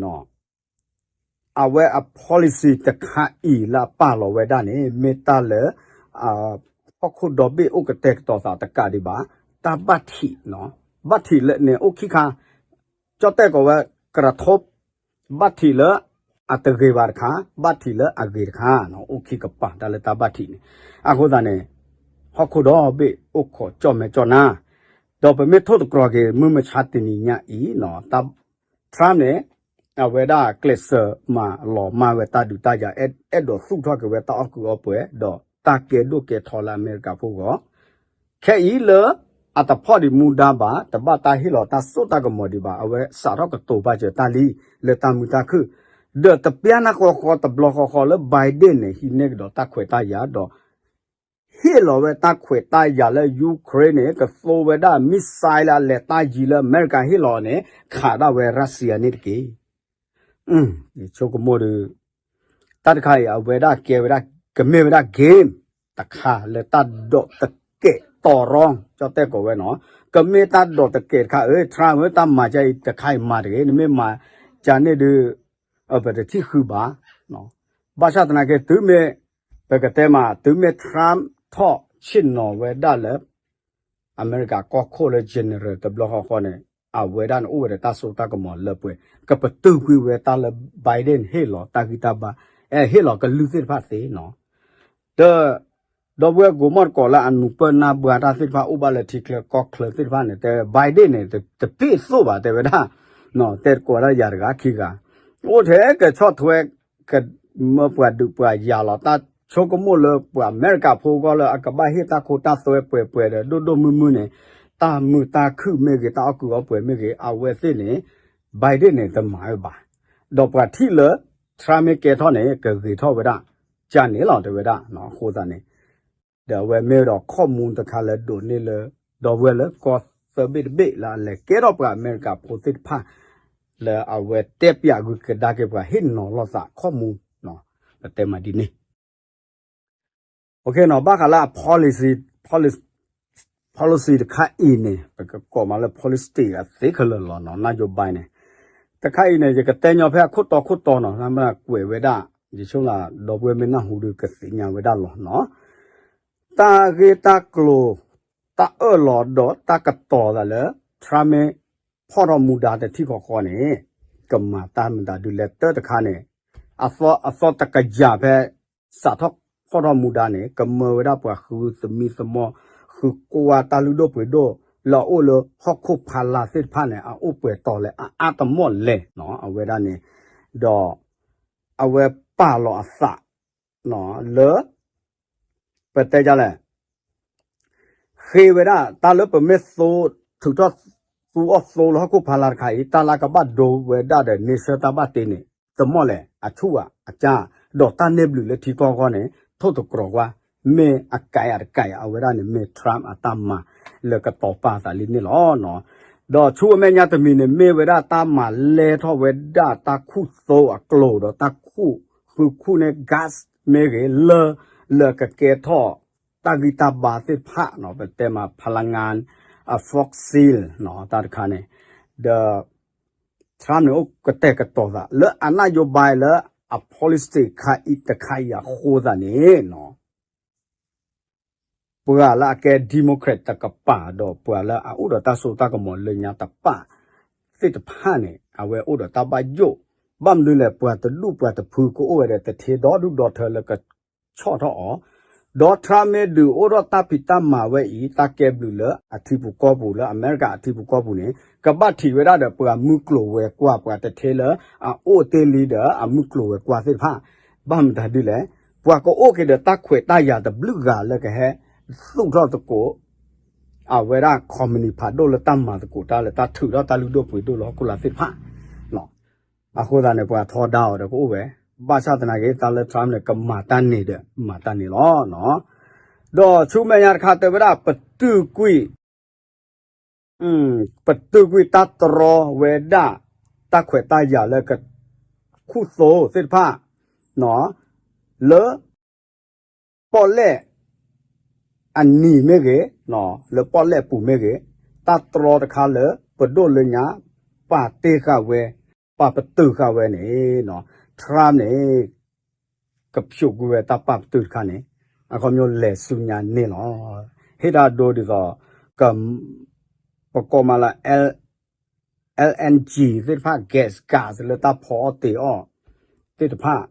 အဝဲအ policy တခါအံၤလၢအပာ်လီၤဝဲဒၣ်န့ၣ် မ့ၢ်တၢ်လၢ ဟီၣ်ခိၣ်ဒီဘ့ၣ်အိၣ်ကတဲာ်ကတီၤသးတကးဒံးဘၣ်, တၢ်ဘၣ်ထံး, ဘၣ်ထံးလၢန့ၣ်အိၣ်ခံခါ, ကၠီၣ်တဲၣ်ကိးဝဲ กระทบ, ဘၣ်ထံးလၢအတဂ့ၤဘၣ်တခါ, ဘၣ်ထံးလၢအဂ့ၤတခါ, အိၣ်ခံကပၤတၢ်လၢတၢ်ဘၣ်ထံးန့ၣ်, အဃိသတးန့ၣ် ဟီၣ်ခိၣ်ဒီဘ့ၣ်အိၣ်ခိးကၠီၣ်မဲာ်ကၠီၣ်နါ, ဒီးပမ့ၢ်ထိၣ်သတြီၤက့ၤ မုၢ်မဆါတနံၤညါအံၤ Trump န့ၣ် အဝဲဒၣ်ကျဲးစၢးမၤလီၤမၢ်ဝဲတၢ်ဒုးတၢ်ယၤ အဲၣ်ဒိးသူၣ်ထီၣ်က့ၤဝဲတၢ်အီၣ်ကုးအီပှဲၤ ဒီးတၢ်ကဲဒိၣ်ကဲထီလၢအမဲရကၤဖိဂီၢ်, ခဲအံၤလၢအတဖီၣ်ဒံးမူဒါဘၣ်, တဘၣ်တၢ်ဟ့ၣ်လီၤတၢ်စိတၢ်ကမီၤဒံးဘၣ်, အဝဲစးထီၣ်ကတိၤပာ်စၢၤတၢ်လံ လၢတၢ်မုာ်တၢ်ခုၣ်, ဒီးတပျၢ်နၢ်ဃီဃီတဘျီဃီဃီလၢ Biden န့ၣ် ဟံးန့ၢ်ကဒီးတၢ်ခွဲးတၢ်ယာ်ဒီး ဟ့ၣ်လီၤဝဲတၢ်ခွဲးတၢ်ယာ်လၢ Ukraine န့ၣ် ကသိဝဲဒၣ် missile လၢအလဲၤတၢ်ယံၤလၢအမဲရကၤဟ့ၣ်လီၤန့ၣ် ခးဒၣ်ဝဲ Russia န့ၣ်တက့ၢ်. ယဆိကမိၣ်ဒီး တၢ်တခါအံၤ အဝဲဒၣ်ကဲဝဲဒၣ် ကမ့ၢ်ဝဲဒၣ် game တခါလၢတၢ်ဒိးတကဲးတီၤရီ ကၠီၣ်တဲၣ်ကိးဝဲနီၤ, ကမ့ၢ်တၢ်ဒိးတကဲးတခါ အၢ Trump ဧၢ တၢ်မၤကါအံၤတခါအံၤမၤတဂ့ၤ, နမ့ၢ်မၤကါန့ၣ်ဒီး ပတထံၣ်ဃုာ်ဘၣ်. ဘၣ်ဆၣ်သနာ်က့ တုၤမ့ၢ် ပကတဲမး တုၤမ့ၢ် Trump ထီၣ်ဆ့ၣ်နီၤဝဲဒၣ်လၢ အမဲရကၤကီၢ်ခိၣ်လၢ general တဘျီဃီဃီန့ၣ် အဝဲဒၣ်န့ၣ်အိၣ်ဝဲဒီးတၢ်စိတၢ်ကမီၤလၢပှဲၤ ကပတုာ်ကွံာ်ဝဲတၢ်လၢ Biden ဟ့ၣ်လီၤတၢ်ဂံၢ်တၢ်ဘါ အဲ ဟ့ၣ်လီၤကလုၢ်သ့ၣ်တဖၣ်သ့နီၤ. ဒီး ဒီပုၢ်ဝဲၢ်ကိးမီၢ်တကိးလၢအနူၤပၢၢ်နၢ်ဘှါတၢ်သ့ၣ်တဖၣ်အိၣ်ဘၣ်လၢထံချၢကီၢ်ချၢသ့ၣ်တဖၣ်န့ၣ် တဲ Biden န့ၣ် တပ့ၢ်သိၣ်ဘၣ်တဲဝဲဒၣ်, တဲတကိးဒၣ်ယၤတဂၤခံဂၤ, အိၣ်ထဲကဆီၣ်ထွဲ ကမၢပှၤဒုးပှၤယၤလီၤ. တၢ်ဆိကမိၣ်လၢပှၤအမဲရကၤဖိအဂီၢ်လၢအကဘၣ်ဟ့ၣ်တၢ်ခိတၢ်သွဲပှဲၤပှဲၤဒီးဒိၣ်ဒိၣ်မုၢ်မုၢ်န့ၣ်, တၢ်မုာ်တၢ်ခုၣ်မ့ၢ်ဂ့ၤ, တၢ်အီၣ်ကုာ်အီပှဲၤမ့ၢ်ဂ့ၤ, အဝဲသ့ၣ်န့ၣ် Biden န့ၣ် တမၤဝဲဘၣ်. ဒီးပှၤထံၣ်လၢ Trump မ့ၢ်ကဲထီၣ်န့ၣ် ကဂ့ၤထီၣ်ဝဲဒၣ် ကန့ၣ်လီၤ တဲဝဲဒၣ်. အဃိသတးန့ၣ် ဒီးအဝဲမ့ၢ်ဝဲဒီး ข้อมูล တခါလၢဒိးန့ၢ်လၢ ဒီပုၢ်ဝဲၢ်လၢကီၢ်သၢဘ့ၣ်တဘ့ၣ်လၢအလဲၤကဲထီၣ်ပှၤအမဲရကၤဖိသ့ၣ်တဖၣ် လၢအဝဲတဲပၠးဂုာ်ကဒါက့ၤပှၤ ဟ့ၣ်နီၤလိာ်သး ข้อมูล ပတဲမးဒ်န့ၣ် ဘၣ်ဃးလၢအ policy, policy, policy တခါအံၤန့ၣ် ပကကိးမးလၢ policy သ့ခဲလၢာ်လီၤနီၤ နၢ်ယိၤဘၣ်န့ၣ်. တခါအံၤန့ၣ် ယကတဲညီဖဲအခိၣ်တီခိၣ်တီနီၤ နမ့ၢ်ကွဲးဝဲဒၣ် ယဆိကမိၣ် ဒီပုၢ်ဝဲၢ်မ့ၢ်နၢ်ဟူဒီးကသ့ၣ်ညါဝဲဒၣ်လီၤနီၤ. တၢ်ဂ့ၢ်တၢ်ကျိၤ တၢ်အၢၣ်လီၤဒီးတၢ်ကတိၤသးလၢ Trump မ့ၢ်ဖီၣ်ထီၣ်မူဒါတထံၣ်ဃီဃီန့ၣ် ကမၤတၢ်မတၤဒုလဲၣ် တၢ်တခါန့ၣ် အသီတကယၤဖဲ စးထီၣ်ဖီၣ်ထီၣ်မူဒါန့ၣ် ကမၢဝဲဒၣ်ပှၤဃုသမံသမိး ဃုကွၢ်တၢ်လုၢ်ဒိၣ်ပှ့ၤဒိၣ် လၢအအိၣ်လၢဟီၣ်ခိၣ်ဖးလၢ်သ့ၣ်တဖၣ်န့ၣ် အအိၣ်ပှဲၤတီၤလဲၣ် အအါတမီၣ်လဲၣ်နီၤ အဝဲဒၣ်န့ၣ် ဒီး အဝဲပာ်လီၤအသး လၢ ပတဲဒ်လဲၣ် ဃ့ဝဲဒၣ် တၢ်လၢပမ့ၢ်သိ ထုးထီၣ်သူအီၣ်သိလၢဟီၣ်ခိၣ်ဖးလၢ်တခါအံၤ တၢ်လၢကဘၣ်ဒိဝဲဒၣ်ဒီး နံၣ်ဆၢတၢ်ဘၣ်တ့န့ၣ် တမီၣ်လဲၣ် အဆူၣ်အကၢ် ဒီးတၢ်န့ၢ်ဘျုးလၢထံကီၢ်အဂီၢ်န့ၣ် ထိၣ်သတြီၤကွၢ် မ့ၢ်အကဲအတကဲ အဝဲဒၣ်န့ၣ် မ့ၢ် Trump အတၢ်မၤလၢကတီၤပာ်သးလံန့ၣ်လီၤ. ဒီးဆူအမဲာ်ညါတမံၤန့ၣ် မ့ၢ်ဝဲဒၣ်တၢ်မၤလဲၢ်ထီၣ်ဝဲဒၣ်တၢ်ခူၣ်သိအကျိၤဒီးတၢ်ခူၣ် ဃုခူၣ်န့ၢ် gas မ့ၢ်ဂ့ၤ လၢ လၢကကဲထီၣ် တၢ်ဂံၢ်တၢ်ဘါသ့ၣ်တဖၣ်နီၤ ပတဲမး พลังงาน အ fossil နီၤ တၢ်တခါန့ၣ် ဒီး Trump န့ၣ် အိၣ်ကတဲာ်ကတီၤသး လၢအနၢ်ယိၤဘၣ်လၢအ policy တခါအံၤတခါအံၤအဃိသတးန့ၣ်နီၤ ပှၤလၢအကဲ Democrat တကပၤ ဒီးပှၤလၢအအိၣ်ဒီးတၢ်စိတၢ်ကမီၤလၢညါတပၣ်သ့ၣ်တဖၣ်န့ၣ် အဝဲအိၣ်ဒီးတၢ်ဘၣ်ယိၣ် ဘၣ်မနုၤလဲၣ် ပှၤတဒူၣ်ပှၤတဖုကအိၣ်ဝဲဒီးတထ့ဒီဒူၣ်ဒီထၢလၢက ဆီၣ်ထီၣ်အီၤ, ဒီး Trump မ့ၢ်ဒုးအိၣ်ထီၣ်တၢ်ဖံးတၢ်မၤဝဲအံၤ တၢ်ကဲဘျုးလၢအထံပူၤကီၢ်ပူၤ လၢအမဲရကၤအထံပူၤကီၢ်ပူၤန့ၣ် ကဘၣ်ထံးဝဲဒၣ်ဒီးပှၤမုၢ်ကျိၤဝဲၤကွာ် ပှၤတထ့လၢအအိၣ်တ့ၢ်လံဒီးအမုၢ်ကျိၤဝဲၤကွာ်သ့ၣ်တဖၣ် ဘၣ်မတၤဒ်လဲၣ် ပှၤကအိၣ်က့ၤဒီးတၢ်ခွဲးတၢ်ယာ်တဘျုးဂၤလၢကဟဲ သူၣ်ထီၣ်သကိး အဝဲဒၣ် company ဖးဒိၣ်လၢတၢ်မၤသကိးတၢ်လၢတၢ်ထုးထီၣ်တၢ်လုၢ်ဒိၣ်ပှ့ၤဒိၣ်လၢဟီၣ်ခိၣ်လာ်သ့ၣ်တဖၣ် အဃိသတးန့ၣ် ပှၤထီဒါအီၤဒီးကအိၣ်ဝဲ, ဘၣ်ဆၣ်သနာ်က့ တၢ်လၢ Trump န့ၣ် ကမၤတၢ်န့ၣ်ဒီးမၤတၢ်န့ၣ်လီၤ. ဒီးဆူမဲာ်ညါတခါတဲဝဲဒၣ် ပတုာ်ကွံာ် ပတုာ်ကွံာ်တၢ်တြီဝဲဒၣ် တၢ်ခွဲးတၢ်ယာ်လၢက ခူၣ်သိသ့ၣ်တဖၣ် လၢ ပီၣ်လဲၣ် အနံၤမ့ၢ်ဂ့ၤ, လၢပီၣ်လဲၣ်အပူၤမ့ၢ်ဂ့ၤ, တၢ်တြီတခါလၢပဒိၣ်လၢညါ ပာ်တ့ၢ်ဃာ်ဝဲ, ပာ်ပတုာ်ဃာ်ဝဲန့ၣ် Trump န့ၣ် ကဖျိးကွံာ်ဝဲတၢ်ပာ်ပတုာ်တခါန့ၣ် အခီပညီလဲၤဆူညါန့ၣ်လီၤ. ဟ့ၣ်တၢ်ဒိဒ်သိး ပကိးမးလၢ L, LNG သ့ၣ်တဖၣ် gas, gas လၢတၢ်ဖီအီၣ်တ့ၤအီၣ်သ့ၣ်တဖၣ်,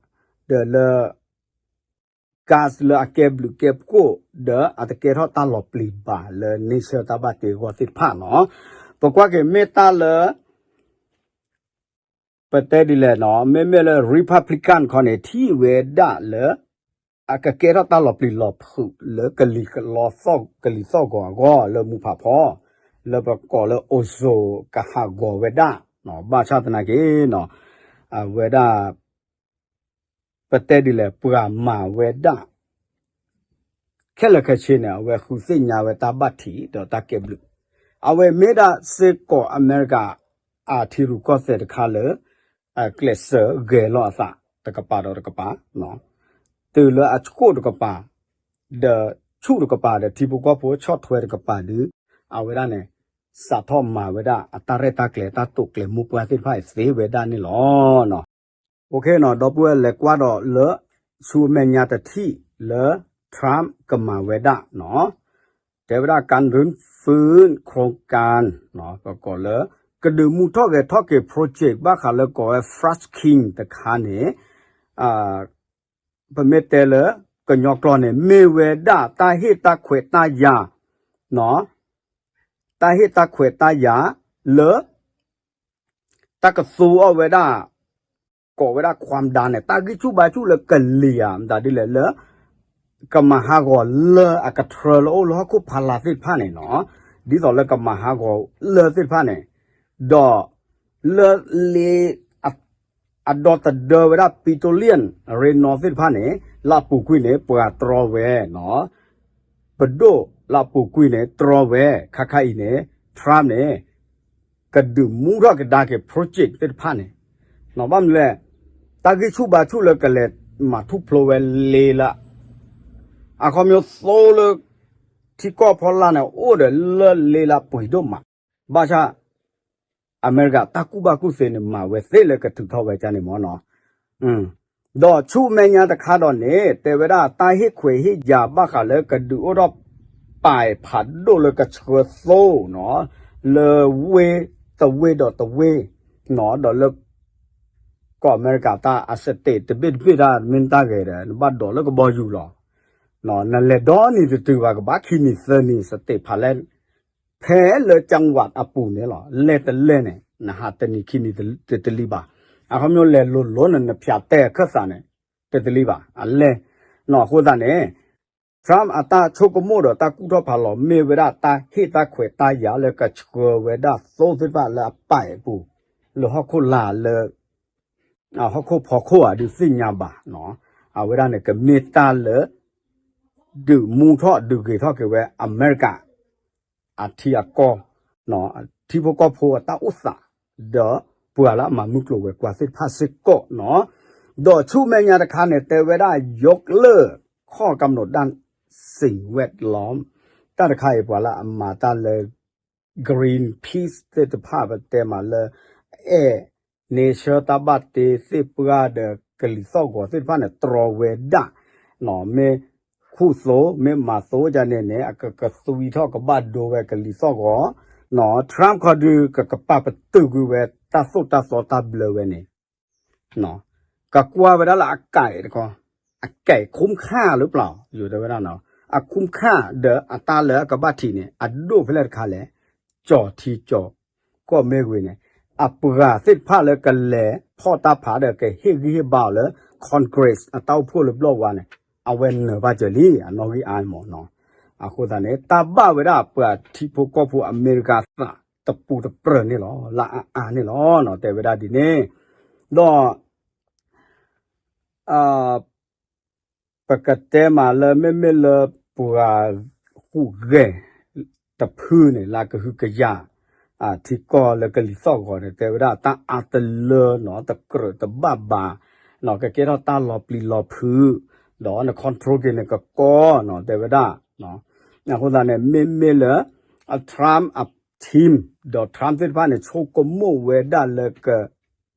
ဒီးလၢ gas လၢအကဲဘျုးကဲဖှိၣ် ဒီးအတကဲထီၣ်တၢ်လီၤပျံၤဘၣ်လၢ နံၣ်ဆၢတၢ်ဘၣ်တ့အဂီၢ် သ့ၣ်တဖၣ်နီၤ. ပကွၢ်က့ၤမ့ၢ်တၢ်လၢ ပတဲဒ်လဲၣ်နီၤ, မ့မ့ၢ်လၢ Republican ခီန့ၣ် ထံၣ်ဝဲဒၣ်လၢ အကကဲထီၣ်တၢ်လီၤပျံၤလီၤဖုးလၢကလံၤသီၣ်ဂီၤအဂီၢ် လၢမူဖးဖီ, လၢပကိးလၢ ozone ကဟးဂီၤဝဲဒၣ်, ဘၣ်ဆၣ်သနာ်က့နီၤ, အဝဲဒၣ် ပတဲဒ်လဲၣ် ပှၤမၤဝဲဒၣ် ခဲလၢာ်ခဲဆ့န့ၣ် အဝဲဃုသ့ၣ်ညါဝဲတၢ်ဘၣ်ထံးဒီးတၢ်ကဲဘျုး, အဝဲမ့ၢ်ဒၣ်စ့ၢ်ကီးအမဲရကၤ အထံရူၢ်ကီၢ်သဲးတခါလၢ အကျဲးစၢးဂဲၤလီၤအသးတကပၤဒီးတကပၤ, တုၤလၢအဆှိၣ်တကပၤ ဒီးဆူၣ်တကပၤဒီးထံဖိကီၢ်ဖိဆီၣ်ထွဲတကပၤဒုး အဝဲဒၣ်န့ၣ် စးထီၣ်မၤဝဲဒၣ်အတၢ်ရဲၣ်တၢ်ကျဲၤ တၢ်တိာ်ကျဲၤမိၢ်ပှၢ်သ့ၣ်တဖၣ်အံၤသ့ဝဲဒၣ်န့ၣ်လီၤ. အိၣ်ခ့နီၤ ဒီပုၢ်ဝဲၢ်လဲၤကွၢ်ဒီးလၢ ဆူအမဲာ်ညါတထံၣ်လၢ Trump ကမၤဝဲဒၣ်နီၤ, တဲဝဲဒၣ် การรื้อฟื้นโครงการ ပကိးလၢ ကဒုးမူထီၣ်ဂဲၤထီၣ်က့ၤ project ဘၣ်ဃးလၢကိးဝဲ Flushing တခါန့ၣ် ပမ့ၢ်တဲလၢကညီကျိာ်န့ၣ် မ့ၢ်ဝဲဒၣ်တၢ်ဟ့ၣ်တၢ်ခွဲးတၢ်ယာ် တၢ်ဟ့ၣ်တၢ်ခွဲးတၢ်ယာ်လၢ တၢ်ကသူအီၤဝဲဒၣ် ကိးဝဲဒၣ် ความดัน န့ၣ် တၢ်ဂံၢ်ဆူၣ်ဘါဆူၣ်လၢကလံၤဧါ မတၤဒ်လဲၣ်လၢ ကမၤဟးဂီၤလၢအကထြၢလၢအိၣ်လၢဟီၣ်ခိၣ်ဖးလၢ်သ့ၣ်တဖၣ်န့ၣ်နီၤ, ဒ်သိးလၢကမၤဟးဂီၤလၢသ့ၣ်တဖၣ်န့ၣ်, ဒီးလၢလ့ အဒီသဒၢဝဲဒၣ် petroleum ရ့နီသ့ၣ်တဖၣ်န့ၣ် လၢအပူၤကွံာ်န့ၣ် ပှၤတြီဝဲနီၤ, ပဒိၣ်လၢအပူၤကွံာ်န့ၣ် တြီဝဲ ခါခါအံၤန့ၣ် Trump န့ၣ် ကဒုးမူထီၣ်ကဒါက့ၤ project သ့ၣ်တဖၣ်န့ၣ်, ဘၣ်မနုၤလဲၣ်, တၢ်ဂံၢ်ဆူၣ်ဘါဆူၣ်လၢကလဲၤမၤထူၣ်ဖျိဝဲလ့လၢ အခီပညီသိလၢ ထံကီၢ်ဖီလာ်န့ၣ် အိၣ်ဒီးလၢလ့လၢပှ့ၤဒိၣ်မး, ဘၣ်ဆၣ် အမဲရကၤတၢ်ကူၣ်ဘၣ်ကူၣ်သ့န့ၣ် မၤဝဲသ့လၢကထုးထီၣ်ဝဲဒ်န့ၣ်မ့ၢ်နီၤ. ဒီးဆူမဲာ်ညါတခါဒီးန့ၣ် တဲဝဲဒၣ်တၢ်ဟ့ၣ်ခွဲးဟ့ၣ်ယာ်ဘၣ်ဃးလၢကဒုးအိၣ်ထီၣ် ပာ်ဖးဒိၣ်လၢကဆှၢသိနီၤ, လၢဝ့ၢ်တဝ့ၢ်ဒီးတဝ့ၢ်နီၤ, ဒီးလၢ ကီၢ်အမဲရကၤတၢ်အ state တဘ့ၣ်တဘ့ၣ်တၢ်မ့ၢ်တၢ်ဂ့ၤဒီး နဘၣ်ဒိးလၢကဘီယူၤလီၤ. နလဲၤဒီနံၤတတုၤဘၣ် ကဘၣ်ခံနံၤသၢနံၤ state ဖးလဲၢ် ဖဲလၢ จังหวัด အပူၤန့ၣ်လီၤ. လဲၤတလဲၤန့ၣ် နဟးတနံၤခံနံၤတတလံၤဘၣ်. အခီပညီလဲၤလိၤလိၤန့ၣ် နဖၠးတဲအခၢၣ်သးန့ၣ် တတလံၤဘၣ်. အလဲၤနီၤ အဃိသတးန့ၣ် Trump အတၢ်ဆိကမိၣ်ဒီးတၢ်ကူၣ်ထီၣ်ဖးလီၤ မ့ၢ်ဝဲဒၣ်တၢ်ဟ့ၣ်တၢ်ခွဲးတၢ်ယာ်လၢကဆှၢဝဲဒၣ်သိသ့ၣ်တဖၣ်လၢအပာ်အပူၤ လၢဟီၣ်ခိၣ်လာ်လၢ ဟီၣ်ခိၣ်ဖီခိၣ်ဧါ ဒုးသ့ၣ်ညါဘၣ်နီၤ. အဝဲဒၣ်န့ၣ် ကမ့ၢ်တၢ်လၢ ဒုးမူထီၣ်ဒုးဂ့ၤထီၣ်က့ၤဝဲအမဲရကၤ အထံအကီၢ်, ထံဖိကီၢ်ဖိအတၢ်အိၣ်သး, ဒီးပှၤလၢအမၤမုၢ်ကျိၤဝဲၤကွာ်သ့ၣ်တဖၣ်စ့ၢ်ကီးနီၤ. ဒီးဆူမဲာ်ညါတခါန့ၣ် တဲဝဲဒၣ် ယိးကလၢၢ်ခီၣ်ကမူၤဒၣ် စံးဝဲလီၤ တၢ်တခါအံၤ ပှၤလၢအမၤတၢ်လၢ Greenpeace သ့ၣ်တဖၣ် ပတဲမးလၢ အဲၣ် နဆၢတၢ်ဘၣ်တ့သ့ၣ်ပှၢ်ဒီးကလံၤသီၣ်ဂီၤသ့ၣ်တဖၣ်န့ၣ် တြီဝဲဒၣ်, မ့ၢ်ခူၣ်သိ မ့ၢ်မၤသိဒ်န့ၣ်န့ၣ် အကကသွံထီၣ်ကဘၣ်ဒိဝဲကလံၤသီၣ်ဂီၤ, Trump ခီဒုး ကကပာ်ပတုာ်ကွံာ်ဝဲတၢ်သိၣ်တၢ်သီတၢ်ဘျၢဝဲန့ၣ် ကကွၢ်ဝဲဒၣ်လၢအကဲတခီ, အကဲ คุ้มค่า หรือเปล่า ယိၤတဲဝဲဒၣ်နီၤ, အ คุ้มค่า ဒီးအတၢ်လၢအကဘၣ်ထံးန့ၣ် အဒိၣ်ဖဲလဲၣ်တခါလဲၣ်, ကၠီၤထံကၠီၤကီၢ်မ့ၢ်ဂ့ၤန့ၣ်, အပှၤသ့ၣ်တဖၣ်လၢကလဲၤဖီၣ်တၢ်ဖးဒီးကဟ့ၣ်ဂံၢ်ဟ့ၣ်ဘါအီၤလၢ Congress အတၢ်အိၣ်ဖှိၣ်လၢဘျီၣ်ဝါန့ၣ် အဝဲနၢၤဘၣ်စၢၤလံ အနီၣ်ဂံၢ်အါမးနီၤ. အဃိသတးန့ၣ် တၢ်ဘၣ်ဝဲဒၣ်ပှၤထံဖိကီၢ်ဖိအမဲရကၤသးတပူၤတပြၢၤန့ၣ်လီၤ, လၢအအါန့ၣ်လီၤနီၤ, တဲဝဲဒၣ်ဒ်န့ၣ်, ဒီး ပကတဲမးလၢမ့မ့ၢ်လၢပှၤဟူးဂဲၤတဖုန့ၣ် လၢကဟုကယာ် ထံကီၢ်လၢကလံၤသီၣ်ဂီၤန့ၣ် တဲဝဲဒၣ်တၢ်အါတလၢနီၤ တကြၢးတဘၣ်ဘၣ်နီၤ ကကဲထီၣ်တၢ်လီၤပျံၤလီၤဖုး ဒီးန control က့ၤန့ၣ်ကကီနီၤ တဲဝဲဒၣ်. အဃိသတးန့ၣ် မ့မ့ၢ်လၢ Trump အ team ဒီး Trump သ့ၣ်တဖၣ်န့ၣ် ဆိကမိၣ်ဝဲဒၣ်လၢ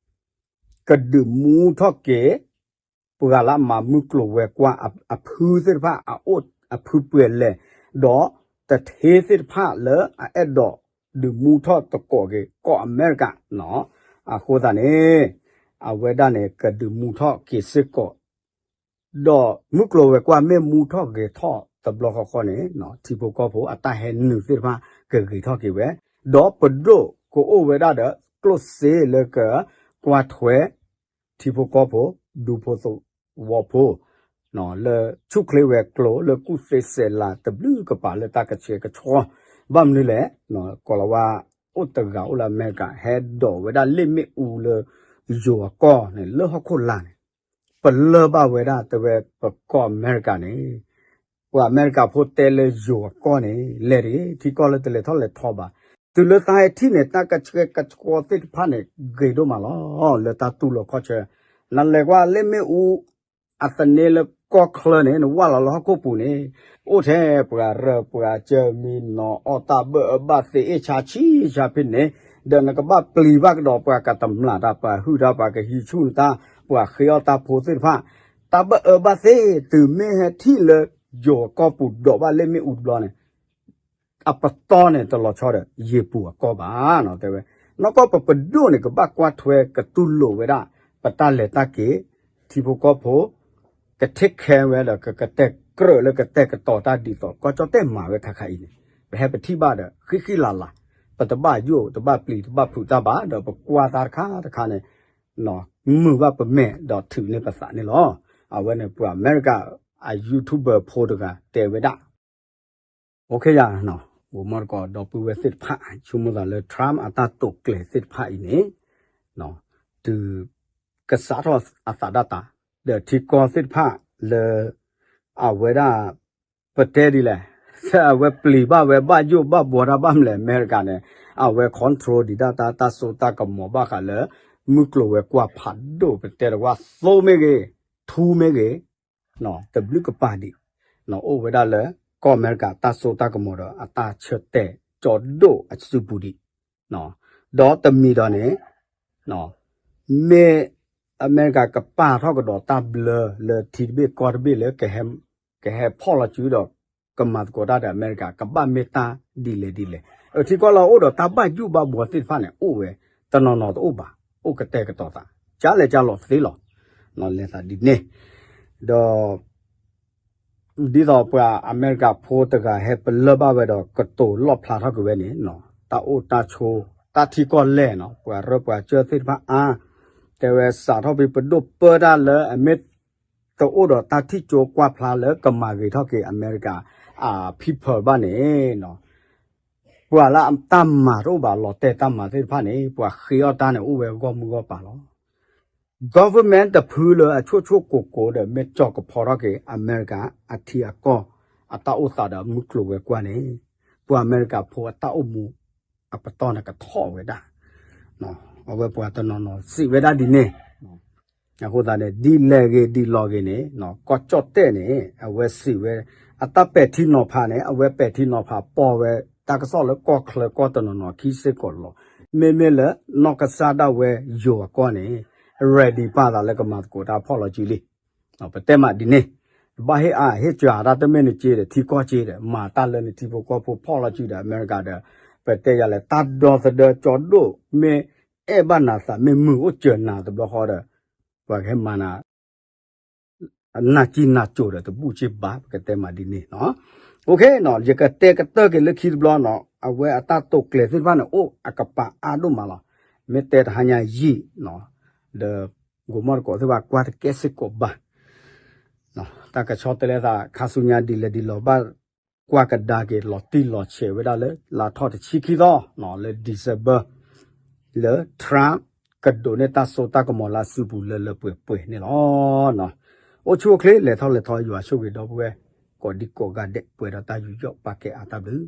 ကဒုးမူထီၣ်က့ၤ ပှၤလၢအမၤမုၢ်ကျိၤဝဲၤကွာ်အဖုသ့ၣ်တဖၣ် အအိၣ်အဖုပှဲၤလဲၣ်, ဒီးတထ့သ့ၣ်တဖၣ်လၢအအဲၣ်ဒိးဒုးမူထီၣ်သကိးက့ၤကီၢ်အမဲရကၤနီၤ. အဃိသတးန့ၣ် အဝဲဒၣ်န့ၣ် ကဒုးမူထီၣ်က့ၤစ့ၢ်ကီး ဒီးမုၢ်ကျိၤဝဲၤကွာ်မ့ၢ်မူထီၣ်ဂဲၤထီၣ်တဘျီဃီဃီန့ၣ် ထံဖိကီၢ်ဖိအတၢ်ဟဲနုာ်သ့ၣ်တဖၣ်ကဂ့ၤထီၣ်က့ၤဝဲ, ဒီးပဒိၣ်ကအိၣ်ဝဲဒၣ်ဒီးကျိၣ်စ့လၢကကွၢ်ထွဲ ထံဖိကီၢ်ဖိ ဒူဖိသဝီဖိ လၢဆူၣ်ချ့ဝဲၤကျိၤလၢကူၣ်သ့စဲးလၤတဘျုးကပၤလၢတၢ်ကဆှဲကဆှီ, ဘၣ်မနုၤလဲၣ် ကိၤလၤဝါအိၣ်တဂၤအိၣ်လၢအမဲရကၤ ဟဲဒိးဝဲဒၣ်လ့ၣ်မ့ၣ်အူလၢယိၤအကီၢ်န့ၣ် လၢဟီၣ်ခိၣ်လာ်န့ၣ် ပလၢၢ်ဘၣ်ဝဲဒၣ်တဲဝဲပကီၢ်အမဲရကၤန့ၣ် ပှၤအမဲရကၤဖိတဲလၢယိၤအကီၢ်န့ၣ် လဲၤတဂ့ၤ ထံကီၢ်လၢတလဲၤထီၣ်လဲၤထီဘၣ်. တုၤလၢတၢ်ဟဲထံၣ်န့ၣ် တၢ်ကဆှဲကဆှီသ့ၣ်တဖၣ်န့ၣ် ဂ့ၤဒိၣ်မးလီၤ လၢတၢ်တူၢ်လိာ်ခီၣ်ဆၢ. နလဲၤကွၢ်လ့ၣ်မ့ၣ်အူ အသန့လၢကီၢ်ချၢန့ၣ် နဝၢ်လီၤလၢဟီၣ်ခိၣ်ပူၤန့ၣ် အိၣ်ထဲပှၤရၢပှၤစၢၤမံနီၤအီၣ်တၢ်ဘၣ်အၢဘၣ်သီအ့ၣ်ဆါဆံဆါဖဲန့ၣ်, ဒီးနကဘၣ်ပျံၤဘၣ်ကဒီးပှၤကတမျၢ်တၢ် ပှၤဟုၣ်တၢ်ပှၤကဟံးဆူၣ်နတၢ် ပှၤဃ့အီၣ်တၢ်ဖိသ့ၣ်တဖၣ် တၢ်ဘၣ်အၢဘၣ်သီ တုၤမ့ၢ်ဟဲထံၣ်လၢယိၤအကီၢ်ပူၤဒိးဘၣ်လ့ၣ်မ့ၣ်အူတဘျီန့ၣ် အပတီၢ်န့ၣ်တလီၤဆီဒီး ယ့ၤပူၤအကီၢ်ဘၣ်နီၤ တဲဝဲ. နီၢ်ကီၢ်ပပဒိၣ်န့ၣ် ကဘၣ်ကွၢ်ထွဲကတူၢ်လိာ်ဝဲဒၣ် ပတၢ်လဲၤတၢ်က့ၤ ထံဖိကီၢ်ဖိ က take care ဝဲဒီး ကကတဲာ်ကြၢးလၢကတဲာ်ကတီၤတၢ်ဒ်သိး ကီၢ်ကၠီၣ်တဲၣ်မၤဝဲခါခါအံၤန့ၣ် ပဟဲပထံၣ်ဘၣ်ဒီး ဃံဃံလၤလၤ ပတဘၣ်ယိၣ်တဘၣ်ပျံၤတဘၣ်ဖုးတၢ်ဘၣ် ဒီးပကွၢ်တၢ်တခါတခါန့ၣ် မုာ်ဘၣ်ပမဲာ်ဒီးထုးန့ၢ်ပသးန့ၣ်လီၤ. အဝဲန့ၣ်ပှၤအမဲရကၤအ YouTuber ဖိတဂၤတဲဝဲဒၣ် အိၣ်ခ့ယၤ, ဂိၤမီၢ်တကိးဒီပုၢ်ဝဲၢ်သ့ၣ်တဖၣ် ဆိကမိၣ်သးလၢ Trump အတၢ်တိာ်ကျဲၤသ့ၣ်တဖၣ်အံၤန့ၣ် တုၤကစးထီၣ်အသးဒၣ်တၢ် ဒီးထံကီၢ်သ့ၣ်တဖၣ်လၢ အဝဲဒၣ် ပတဲဒ်လဲၣ်, အဝဲပျံၤဘၣ်ဝဲဘၣ်ယိၣ်ဘၣ်ဘှီတၢ်ဘၣ်မလဲၣ် အမဲရကၤန့ၣ် အဝဲ control ဒံးဒၣ်တၢ် တၢ်စိတၢ်ကမီၤဘၣ်ဃးလၢ မုၢ်ကျိၤဝဲၤကွာ်ဖးဒိၣ် ပတဲတဝၢ်သိမ့ၢ်ဂ့ၤ ထူမ့ၢ်ဂ့ၤ တဘျုးကပၤဒံး အိၣ်ဝဲဒၣ်လၢ ကီၢ်အမဲရကၤတၢ်စိတၢ်ကမီၤဒီးအတၢ်ဆၢတဲာ်ကၠီဒိၣ်အစုပူၤဒံး, ဒီးတမံၤဒီးန့ၣ် မ့ၢ်အမဲရကၤကပာ်ထီၣ်ကဒီးတၢ်ဘျၢလၢထံတဘ့ၣ်ကီၢ်တဘ့ၣ်လၢ ကဟဲဖီၣ်လီၤစုဒီး ကမၤသကိးတၢ်ဒီးအမဲရကၤ ကဘၣ်မ့ၢ်တၢ်ဒ်လဲၣ်ဒ်လဲၣ်, အထံကီၢ်လၢအအိၣ်ဒီးတၢ်ဘၣ်ယိၣ်ဘၣ်ဘှီသ့ၣ်တဖၣ်န့ၣ် အိၣ်ဝဲ တနီၤနီၤတအိၣ်ဘၣ်, အိၣ်ကတဲာ်ကတီၤသး ကလဲၤကလီၤသ့လီၤ, လဲၤသးဒ်န့ၣ်, ဒီး ဒ်သိးပှၤအမဲရကၤဖိတဂၤဟဲပလၢၢ်ဘၣ်ဝဲဒီး ကတိၤလီၣ်ဖျါထီၣ်က့ၤဝဲန့ၣ် တၢ်အိၣ်တၢ်ဆိး တၢ်ထံကီၢ်လဲၢ်နီၤ ပှၤရၢပှၤစၢၢ်သ့ၣ်တဖၣ်အါ, တဲဝဲစးထီၣ်ဖဲပဒိၣ်ပၢတၢ်လၢအမ့ၢ် တအိၣ်ဒီးတၢ်ထံၣ်ကၠိကွၢ်ဖျါလၢကမၤဂ့ၤထီၣ်က့ၤအမဲရကၤအ people ဘၣ်န့ၣ် ပှၤလၢတၢ်မၤတအိၣ်ဘၣ် လီၤတဲာ်တၢ်မၤသ့ၣ်တဖၣ်န့ၣ် ပှၤဃ့အီၣ်တၢ်န့ၣ် အိၣ်ဝဲဂီၢ်မုၢ်ဂီၢ်ပၤလီၤ. Government တဖုလၢအဆိၣ်ဆိၣ်ကိၤကိၤဒီး မ့ၢ်ကၠီၤကဖီထီၣ်က့ၤ အမဲရကၤအထံအကီၢ် အတၢ်အိၣ်သးဒီးမုၢ်ကျိၤဝဲၤကွာ်န့ၣ် ပှၤအမဲရကၤဖိအတၢ်အိၣ်မူ အပတီၢ်န့ၣ်ကထီၣ်ဝဲဒၣ် အဝဲပှၤတနီၤနီၤစံးဝဲဒၣ်ဒ်န့ၣ်, အဃိသတးန့ၣ် ဒ်လဲၣ်ဂ့ၤဒ်လီၤဂ့ၤန့ၣ် ကီၢ်ကၠီၣ်တဲၣ်န့ၣ် အဝဲစံးဝဲ အတၢ်ပဲာ်ထံနီၤဖးန့ၣ် အဝဲပဲာ်ထံနီၤဖးပိာ်ဝဲ တၢ်ကစီၣ်လၢကီၢ်ချၢကီၢ်တနီၤနီၤခံစ့ၢ်ကီးလီၤ. မ့မ့ၢ်လၢနီၢ်ကစၢ်ဒၣ်ဝဲယိၤအကီၢ်န့ၣ် ready ပာ်သးလၢကမၤသကိးတၢ်ဖီၣ်လီၤစုလံ ပတဲမးဒ်န့ၣ်, ဘၣ်ဟ့ၣ်အါဟ့ၣ်စှၤတၢ်တမ့ၢ်နစ့ဒီး ထံကီၢ်စ့ဒီး မၤတၢ်လၢနထံဖိကီၢ်ဖိဖီၣ်လီၤစုဒီး အမဲရကၤဒီး ပတဲယၤလဲၣ် တၢ်ဒီသဒၢကၠီဒိၣ် မ့ၢ်အဲၣ်ဘၣ်နၤသး မ့ၢ်မုာ်အိၣ်စၢၤနၤတဘျီဃီဒီး ပှၤကဟဲမၤနၤ နၢ်ကံၢ်နၢ်ကိၤဒီးတဘူၣ်စ့ဘၣ် ပကတဲမးဒ်န့ၣ်နီၤ. ယကတဲကတၢၢ်က့ၤလၢခံတဘျီနီၤ အဝဲအတၢ်တိာ်ကျဲၤသ့ၣ်တဖၣ်န့ၣ် အိၣ်အကပၤအါဒိၣ်မးလီၤ. မ့ၢ်တဲတဟါညါယံာ် ဒီး ဂိၤမီၢ်တကိးသ့ၣ်တဖၣ်ကွၢ်တကဲစ့ၢ်ကီးဘၣ် တၢ်ကဆီတလဲသး ခါဆူညါဒ်လဲၣ်ဒ်လဲၣ်ဘၣ် ကွၢ်ကဒါက့ၤလီၤတံၢ်လီၤဆဲးဝဲဒၣ်လၢ လါထီၣ်တဆံခံသီ လၢ December လၢ Trump ကဒိးန့ၢ်တၢ်စိတၢ်ကမီၤလၢအစုပူၤလၢလၢပှဲၤပှဲၤန့ၣ်လီၤ. အိၣ်ဆူၣ်အိၣ်ချ့ လဲၤထီၣ်လဲၤထီ ယွၤဆိၣ်ဂ့ၤဒီပုၢ်ဝဲၢ် ကိးဒံကိးဂၤဒဲး ပှဲၤဒီးတၢ်ယူးယီၣ်ပာ်ကဲအါတၢ်ဘျုး